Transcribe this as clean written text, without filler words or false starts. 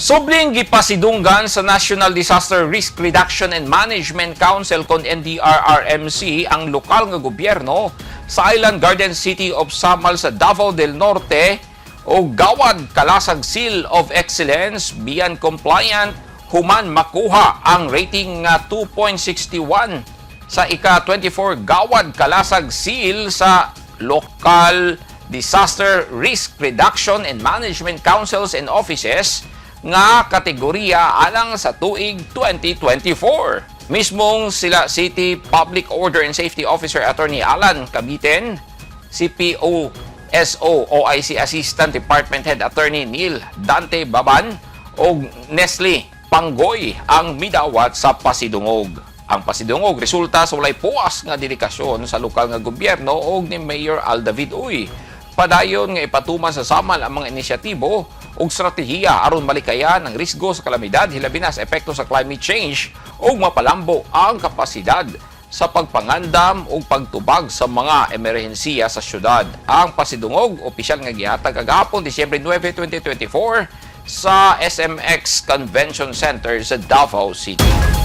Subling gipasidunggan sa National Disaster Risk Reduction and Management Council kon NDRRMC ang lokal nga gobyerno sa Island Garden City of Samal sa Davao del Norte o Gawad Kalasag Seal of Excellence biyan compliant human makuha ang rating nga 2.61 sa ika-24 Gawad Kalasag Seal sa Local Disaster Risk Reduction and Management Councils and Offices nga kategorya alang sa tuig 2024. Mismong sila City Public Order and Safety Officer Attorney Alan Cabiten, CPO SO OIC Assistant Department Head Attorney Neil Dante Baban ug Nestle Panggoy ang midawat sa pasidungog. Ang pasidungog resulta sa walay puas nga dedikasyon sa lokal nga gobyerno ug ni Mayor Al David Uy. Padayon nga ipatuman sa Samal ang mga inisyatibo ug strategiya aron malikayan ang risgo sa kalamidad, hilabi na sa epekto sa climate change, ug mapalambo ang kapasidad sa pagpangandam ug pagtubag sa mga emerhensiya sa syudad. Ang pasidungog opisyal nga gihatag kagahapon, Disyembre 9, 2024, sa SMX Convention Center sa Davao City.